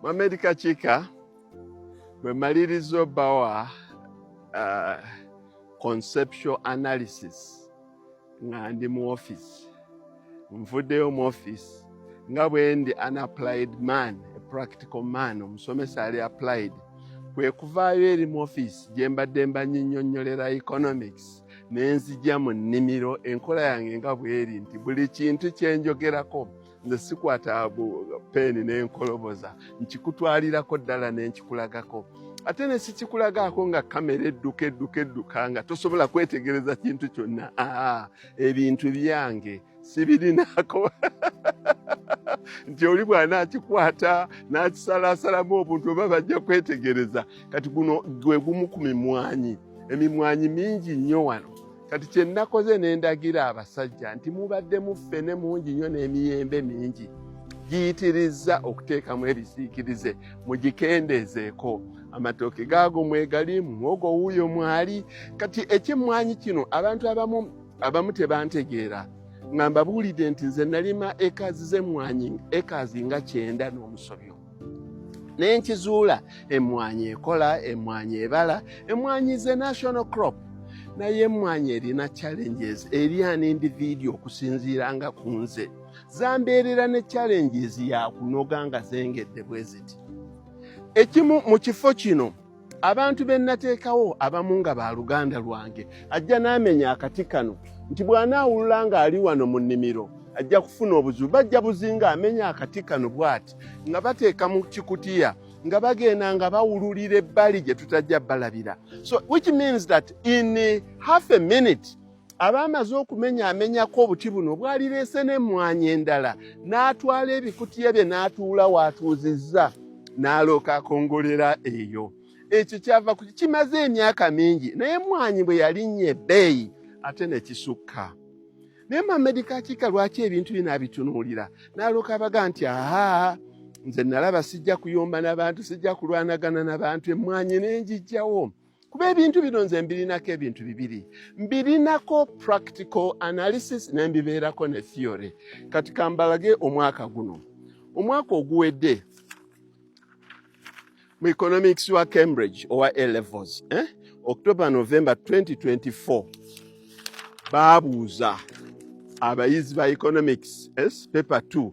Mohamed Kakiika, bwe maliriza obawa conceptual analysis nga ndi mu office, nvuddeyo mu office nga bwe ndi an applied man, a practical man, omusomesa ali applied, kwe kuvaayo eri mu office gye mbadde mbanyinyonnyolera economics ne nzija mu nnimiro. Enkola yange nga bweri nti buli kintu kye njogerako, nze sikwata peeni n'enkoloboza, nkikutwalirako ddala n'enkikulagako, ate ne sikikulagaako nga kamera edduka edduka edduka nga tosobola kwetegereza kintu kyonna. Aa, ebintu byange sibirinaako nti oli bw'anaakikwata n'akisalaasalamu obuntu oba bajja kwetegereza. Kati guno gwe gumu ku mimwanyi, emimwanyi mingi nnyo wano. Kati kye nnakoze, ne ndagira abasajja nti mubaddemu ffene mungi nnyo n'emiyembe mingi giyitirizza okuteekamu ebisiikirize, mugikendeezeeko. Amatooke gaago mwegali, muwogo wuuyo mwali. Kati ekyemmwanyi kino, abantu abamu tebantegeera nga mbabuulidde nti nze nalima ekazi z'emmwanyi, ekazi nga 90 n'omusobyo, naye nkizuula emmwanyi ekola, emmwanyi ebala, emmwanyi ze national crop, naye emmwanyi erina challenges eri an individual. Okusinziira nga ku nze, zambeerera ne challenges yakunoga nga zengedde bwe ziti. Ekimu, mu kifo kino abantu be nnateekawo abamu nga baluganda lwange, ajja n'amenya akati kano nti bw'anaawulula ng'ali wano mu nnimiro ajja kufuna obuzibu. Bajja buzinga amenya akati kano bw'ati nga bateeka mu kikutiya, nga bagenda nga bawululira ebbali gye tutajja balabira. So which means that in half a minute aba amaze okumenyaamenyako obuti buno bwalireese n'emmwanyi endala, n'atwala ebikutiya bye n'atuula waatuuzizza, n'alooka akongolera eyo. Ekyo kyava ku kimaze emyaka mingi, naye emmwanyi bwe yalinnya ebbeeyi ate ne kisukka. Naye Mohamed Kakiika lwaki ebintu bino abitunuulira? N'alooka abaga nti, "Aha, nze nalaba sijja kuyomba n'abantu, sijja kulwanagana n'abantu, emmwanyi nenjijjawo." Kuba ebintu bino nze mbirinako ebintu bibiri: mbirinako practical analysis ne mbibeerako ne theory. Kati kambalage omwaka guno, omwaka oguwedde, mu economics wa Cambridge owa A levels, eh? October November 2024, baabuuza abayizi ba economics, yes, paper 2,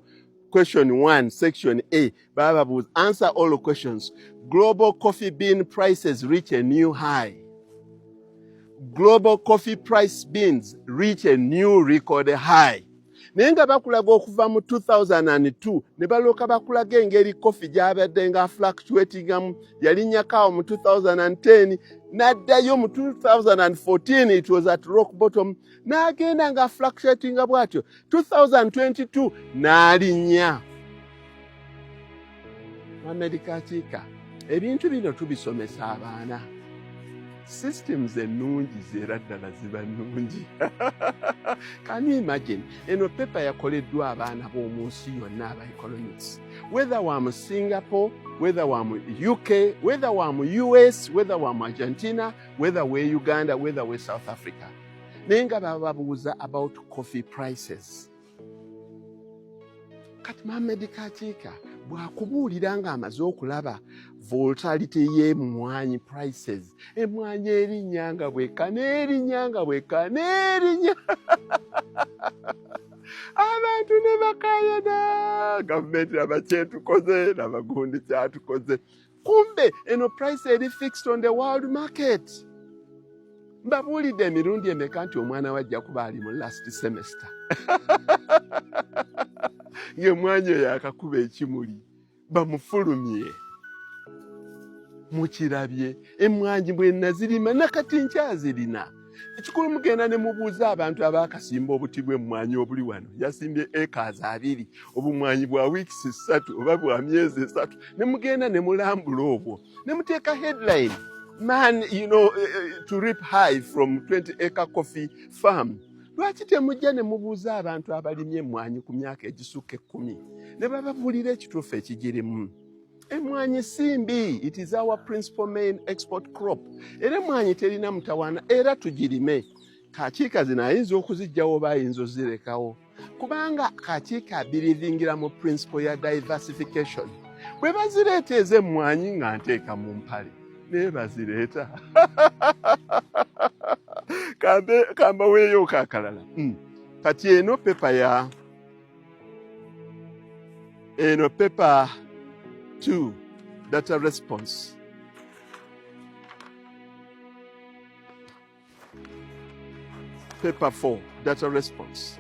question 1, section A. Baababuuza, "Answer all questions. Global coffee bean prices reach a new high." Global coffee price beans reach a new record high, naye nga bakulaga okuva mu 2002 ne balooka bakulaga engeri coffee gy'abadde nga fluctuatingamu. Yalinnyako awo mu 2010, n'addayo mu 2014, it was at rock bottom, n'agenda nga fluctuatinga bw'atyo, 2022 n'alinnya. Mohamed Kakiika, ebintu bino tubisomesa abaana. Systems ennungi zeera ddala ziba nnungi. Can you imagine, eno paper yakoleddwa abaana b'omu nsi yonna aba economics, whether wa mu Singapore, whether wa mu UK, whether wa mu US, whether wa mu Argentina, whether we Uganda, whether we South Africa, naye nga bababuuza about coffee prices. Kati Mohamed Kakiika bw'akubuulira ng'amaze okulaba volatility y'emmwanyi prices, emmwanyi erinnya nga bwekka, n'erinnya nga bwekka, n'erinnya, abantu ne bakayana, gavumenti laba kyetukoze, laba gundi kyatukoze. Kumbe eno price eri fixed on the world market. Mbabuulidde emirundi emeka nti omwana we ajja kuba ali mu last semester ng'emmwanyi oyo akakuba ekimuli bamufulumye. Mukirabye, emmwanyi bwe nazirima nakati nkyazirina. Ekikulu, mugenda ne mubuuza abantu abaakasimba obuti bw'emmwanyi obuli wano, yasimbye acres 20, obumwanyi bwa weeks 3 oba bwa myezi 3, ne mugenda ne mulambula obwo ne muteeka headline, "Man to reap high from 20 acre coffee farm." Lwaki temujja ne mubuuza abantu abalimye emmwanyi ku myaka egisukka 10 ne bababuulira ekituufu ekigirimu? Emmwanyi si mbi, it is our principal main export crop. Era emmwanyi terina mutawaana, era tugirime. Kakiika zino ayinza okuzijjawo oba ayinza ozirekawo, kubanga Kakiika abelievingira mu principle ya diversification. Bwe bazireeta ez'emmwanyi nga nteeka mu mpale, naye bazireeta. Kambaweeyo kakalala. Kati eno pepa ya eno paper 2 data response. Paper 4 data response.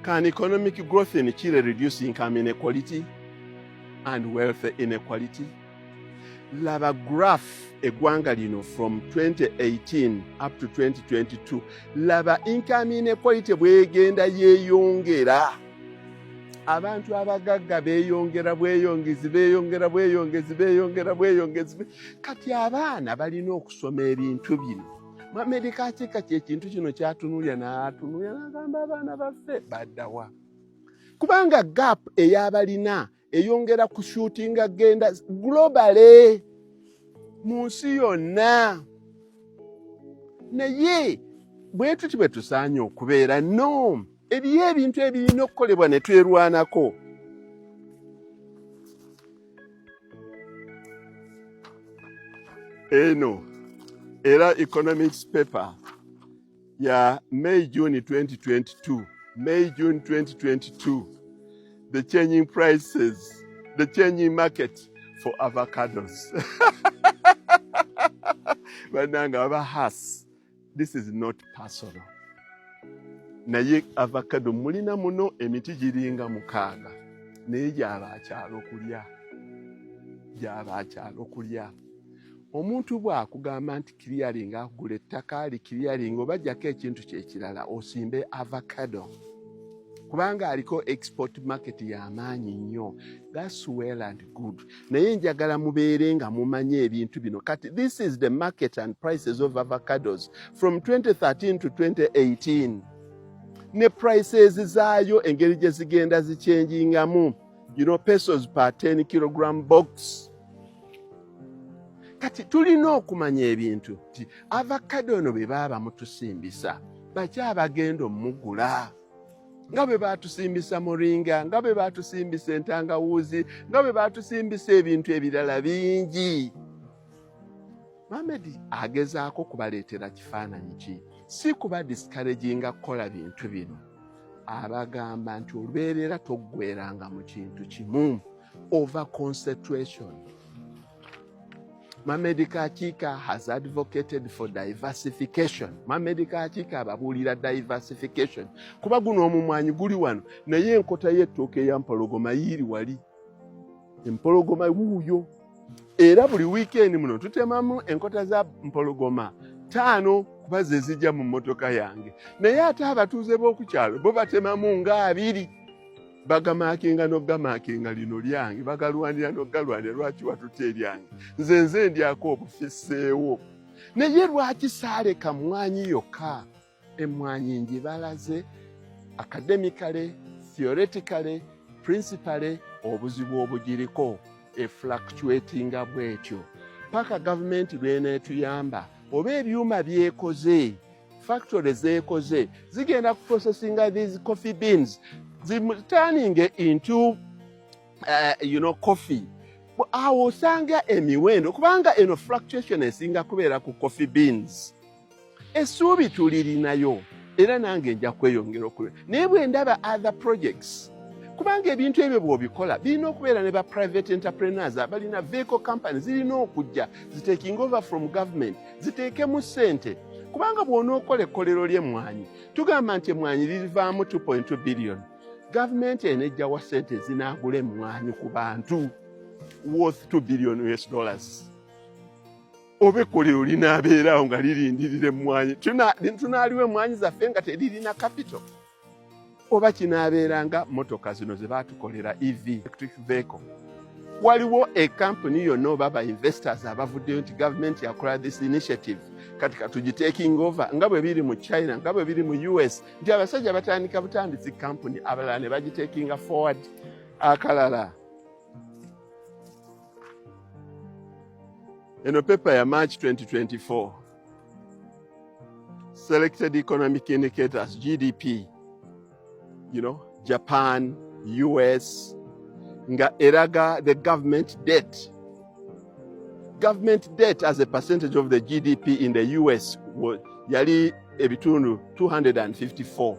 Can economic growth in Chile reduce income inequality and wealth inequality? Laba graph eggwanga lino from 2018 up to 2022. Laba income inequality bwegenda yeeyongera. Abantu abagagga beeyongera bweyongezi, beeyongera bweyongezi, beeyongera bweyongezi. Kati abaana balina okusoma ebintu bino. Mohamed Kakiika kyekintu kino kyatunulya n'atunulya n'agamba abaana baffe baddawa, kubanga gap ey'abalina eyongera kushutinga genda globally mu nsi yonna. Naye bwe tuti bwe tusaanye okubeera, no eriyo ebintu ebirina okukolebwa ne twerwanako. Eno era economics paper ya May June 2022. May June 2022, the changing prices, the changing market for avocados. Bannange aba Hass, this is not personal, naye avocado mulina muno emiti giringa 6, naye gyaba akyalo kulya, gyaba akyalo kulya. Omuntu bw'akugamba nti clearing akugula ettaka ali clearing oba jjako ekintu kyekirala osimbe avocado kubanga aliko export market y'amaanyi nnyo, that's well and good, naye njagala mubeere nga mumanye ebintu bino. Kati this is the market and prices of avocados from 2013 to 2018 ne prices zaayo engeri gye zigenda zichenjingamu, pesos per 10 kilogram box. Kati tulina okumanya ebintu nti avocado ono bwe baaba mutusimbisa, bakyabagenda omugula nga bwe baatusimbisa muringa, nga bwe baatusimbisa entangawuuzi, nga bwe baatusimbisa ebintu ebirala bingi. Mohamed agezaako kubaleetera kifaananyi ki? Si kuba discouraginga kukola bintu bino. Abagamba nti olubeerera toggweranga mu kintu kimu, over concentration. Mohamed Kakiika has advocated for diversification. Mohamed Kakiika ababuulira diversification, kuba guno omumwanyi guli wano, naye enkota y'ettooke eya mpologoma yiiri wali, empologoma wuuyo. Era buli wiikendi muno tutemamu enkota za mpologoma 5 kuba ze zijja mu mmotoka yange, naye ate abatuuze b'oku kyalo bo batemamu nga 20, bagamakinga n'ogamakinga lino lyange, bagalwanira n'ogalwanira. Lwaki watuta eryange? Nze ndyako obufiseewo. Naye lwaki saaleka mwanyi yokka? Emwanyi ngibalaze academically, theoretically, principally, obuzibu obugiriko efluctuatinga bwetyo paka gavumenti lweneetuyamba oba ebyuma byekoze, factory zeekoze zigenda kuprocessinga these coffee beans, turning into coffee. Awo osanga emiwendo, kubanga eno fluctuation esinga kubeera ku coffee beans. Essuubi tulirinayo, era nange nja kweyongera okule, naye bwe ndaba other projects, kubanga ebintu ebyo bw'obikola birina okubeera ne ba private entrepreneurs abalina vehicle company, zirina okujja zitaking over from government, ziteekemu ssente. Kubanga bw'onookola ekkolero ly'emmwanyi, tugamba nti emmwanyi lirivaamu 2.2 billion, gavumenti enejjawa ssente zinaagula emmwanyi ku bantu worth 2 billion US dollars? Oba ekkolero linaabeeraawo nga lirindirira emmwanyi, tunaaliwo emmwanyi zaffe nga teririna capital? Oba kinaabeera nga motoka zino ze baatukolera, EV, electric vehicle? Waliwo ekampuni yonna oba ba investors abavuddeyo nti gavumenti yakola this initiative, kati katugitaking over, nga bwe biri mu China, nga bwe biri mu US, nti abasajja batandika butandisi kampuni, abalala ne bagitakinga forward? Akalala, eno paper ya March 2024, selected economic indicators, GDP, Japan, US, Nga eraga the government debt. Government debt as a percentage of the GDP in the US yali ebitundu 254.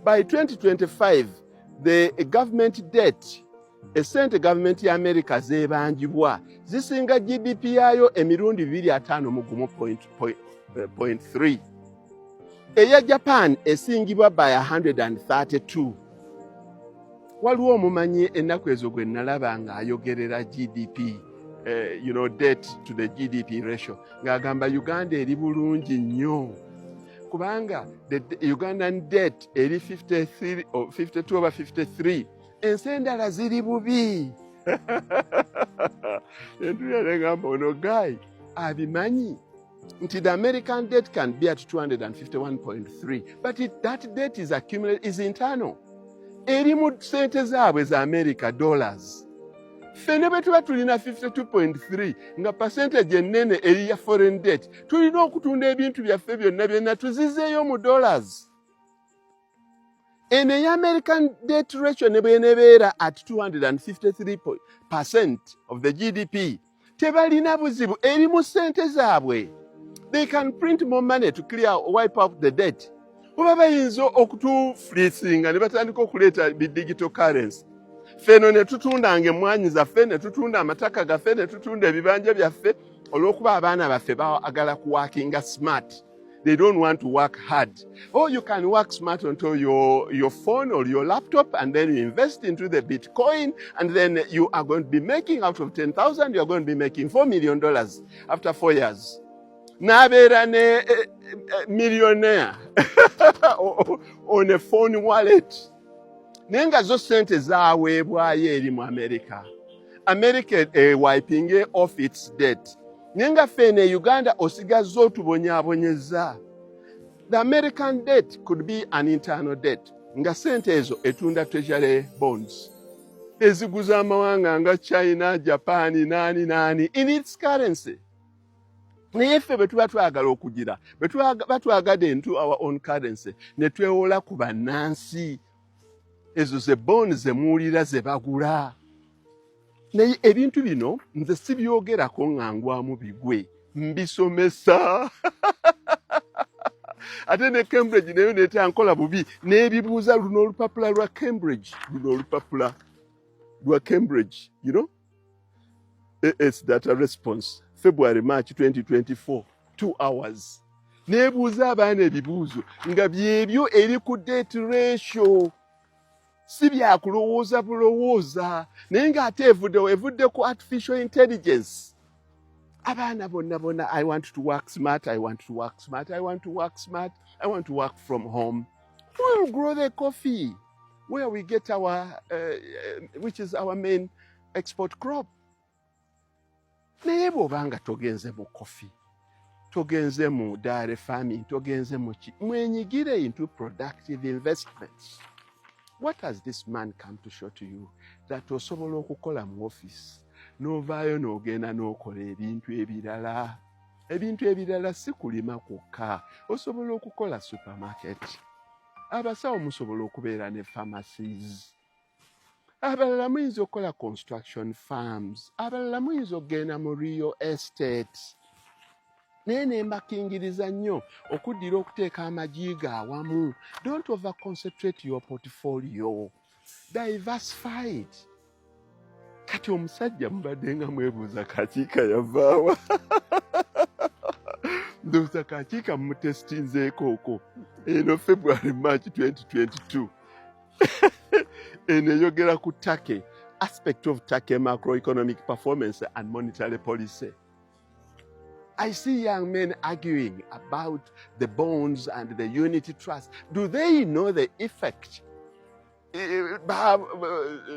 By 2025, the government debt, esente gavumenti ya America zebanjibwa, zisinga GDP yaayo emirundi 251.3. Eya Japan esingibwa by 132. Waliwo omumanyi ennaku ezo gwe nalaba ng'ayogerera GDP, debt to the GDP ratio, ng'agamba Uganda eri bulungi nnyo kubanga the Ugandan debt eri 53 or 52 over 53. Ensi endala ziri bubi. Entulya negamba ono guy abimanyi nti the American debt can be at 251.3, but that debt is accumulated, is internal, eri mu sente zaabwe za America dollars. Ffe ne bwe tuba tulina 52.3, nga percentage ennene eri ya foreign debt, tulina okutunda ebintu byaffe byonna byonna tuzizeeyo mu dollars. Eno eya American debt ratio ne bwenebeera at 253% of the GDP, tebalina buzibu, eri mu ssente zaabwe. They can print more money to clear, wipe out the debt, oba bayinza okutuflisinga ne batandika okuleeta bi digital currency, ffeno ne tutundanga emmwanyi zaffe, ne tutunda amataka gaffe, ne tutunda ebibanja byaffe, olw'okuba abaana baffe baagala kuworkinga smart. They don't want to work hard. Oh, you can work smart onto your phone or your laptop, and then you invest into the Bitcoin, and then you are going to be making, out of 10,000, you are going to be making $4 million after 4 years. N'abeera ne millionaire on a phone wallet. Naye nga zo ssente zaaweebwayo eri mu America. America wiping off its debt. Naye nga ffe eno e Uganda osigazza otubonyaabonyeza. The American debt could be an internal debt, nga ssente ezo etunda treasury bonds eziguza amawanga nga China, Japan, naani naani, in its currency. Naye ffe bwe tuba twagala okugira, bwe batwagadde into our own currency, ne twewola ku bannansi. Ezo ze bonds ze muwulira ze bagula. Naye ebintu bino nze sibyogerako nga ngwamu bigwe, mbisomesa. Ate ne Cambridge nayo netankola bubi n'ebibuuza. Luno olupapula lwa Cambridge, luno olupapula lwa Cambridge, AS data response, February, March 2024, 2 hours, neebuuza abaana ebibuuzo nga byebyo eri ku debt ratio. Si byakulowooza bulowooza, naye ng'ate evuddewo, evudde ku artificial intelligence. Abaana bonna bonna, "I want to work smart, I want to work smart, I want to work smart, I want to work from home." We will grow the coffee where we get our which is our main export crop. Naye bw'obanga togenze mu coffee, togenze mu dairy farming, togenze mu ki, mwenyigire into productive investments. What has this man come to show to you? That osobola okukola mu office n'ovaayo n'ogenda n'okola ebintu ebirala. Ebintu ebirala si kulima kwokka. Osobola okukola supermarket, abasawo musobola okubeera ne pharmacies, abalala muyinza okukola construction farms, abalala muyinza okugenda mu real estate. Naye ne mbakingiriza nnyo okuddira okuteeka amagi go awamu. Don't over concentrate your portfolio, diversify it. Kati omusajja mubadde nga mwebuuza Kakiika yavaawa. Ndowooza Kakiika mumutesitinzeeko okwo. Eno February, March 2022, eno eyogera ku Turkey, aspect of Turkey macroeconomic performance and monetary policy. I see young men arguing about the bonds and the unit trust. Do they know the effect?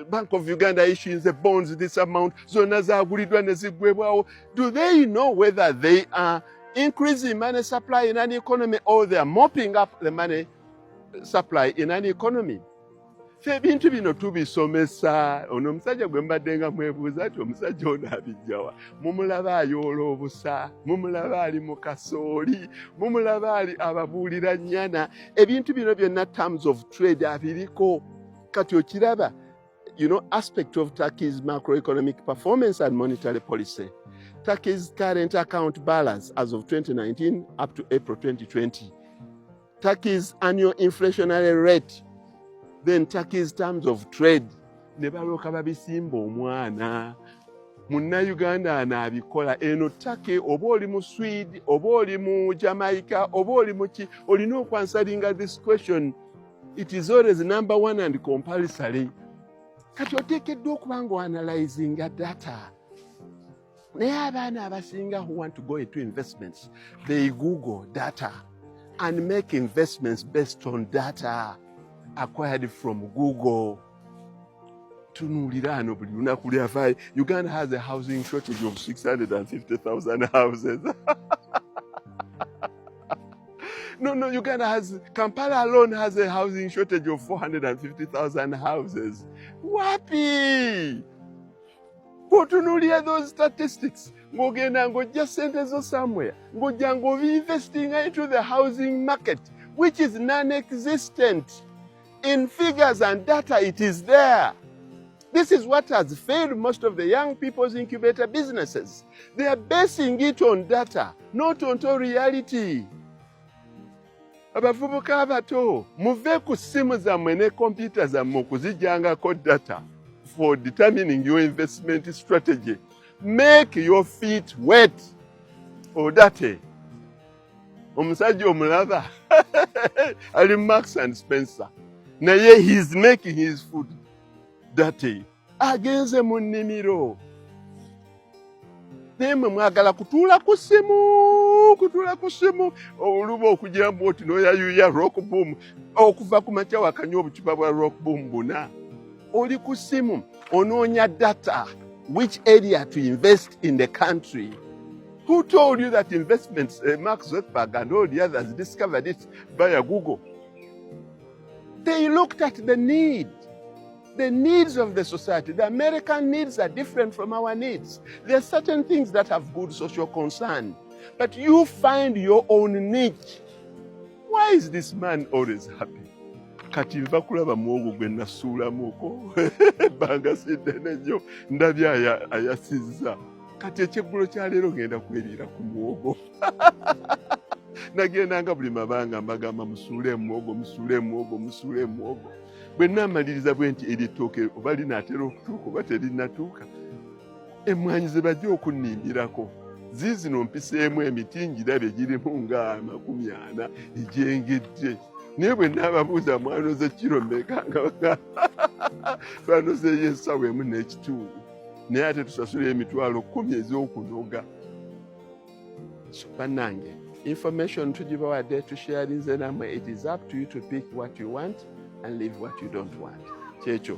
Bank of Uganda issuing the bonds, this amount, zonna zaguliddwa ne ziggwebwawo. Do they know whether they are increasing money supply in an economy or they are mopping up the money supply in an economy? Ffe ebintu bino tubisomesa. Ono omusajja gwe mbadde nga mwebuuza nti omusajja ono abijjawa, mumulaba ayoola obusa, mumulaba ali mu kasooli, mumulaba ali ababuulira nnyana. Ebintu bino byonna, terms of trade, abiriko. Kati okiraba Aspect of Turkey's macroeconomic performance and monetary policy, Turkey's current account balance as of 2019 up to April 2020, Turkey's annual inflationary rate, then Turkey's terms of trade. Ne balyoka babisimba omwana Munnayuganda anaabikola. Eno Turkey, oba oli mu Swede, oba oli mu Jamaica, oba oli muki, olina okwansweringa this question. It is always number one and compulsory. Kati oteekeddwa okuba nga oanalyzinga data, naye abaana abasinga who want to go into investments, they Google data and make investments based on data acquired from Google. Tunuulira ano, buli lunaku lyafaayo, Uganda has a housing shortage of 650,000 houses. No, Uganda has, Kampala alone has a housing shortage of 450,000 houses. Wapi? Bw'otunuulira those statistics, ng'ogenda ng'ojja ssente zo somewhere, ng'ojja ng'obiinvestinga into the housing market, which is non-existent. In figures and data, it is there. This is what has failed most of the young people's incubator businesses. They are basing it on data, not onto reality. Abavubuka abato, muve ku ssimu zammwe ne kompyuta zammwe okuzijjangako data for determining your investment strategy. Make your feet wet. Odate omusajja omulaba ali Marks and Spencer, naye he is making his food dirty. Agenze mu nnimiro. Naye mwe mwagala kutuula ku ssimu, kutuula ku ssimu, oluba okugira mbu oti n'oyayuya Rock Boom okuva ku makya, wakanywa obucupa bwa Rock Boom buna, oli ku ssimu onoonya data, which area to invest in the country. Who told you that investments, Mark Zuckerberg and all the others discovered it via Google? They looked at the needs of the society. The American needs are different from our needs. There are certain things that have good social concern, but you find your own niche. Why is this man always happy? Kati nva kulaba muwogo gwe nasuulamuko ebbanga si ddene nnyo, ndabye ayasizza. Kati ekyeggulo kya leero ngenda kweriira ku muwogo. Nagendanga buli mabanga mbagamba, "Musuule emuwogo, musuule emuwogo, musuule emuwogo." Bwe naamaliriza bwe nti eri ettooke oba linaatera okutuuka oba terinnatuuka, emmwanyi ze bajja okunnimbirako ziizino. Mpiseemu emiti ngirabye girimu nga 40 egyengedde, naye bwe naababuuza, "Mwanoze kiro mmeka?" Nga twanozeeyo ensawo emu n'ekitundu, naye ate tusasula 100,000 ez'okunoga. So bannange, information tugibawadde, tusharinze nammwe. It is up to you to pick what you want and leave what you don't want. Kyekyo.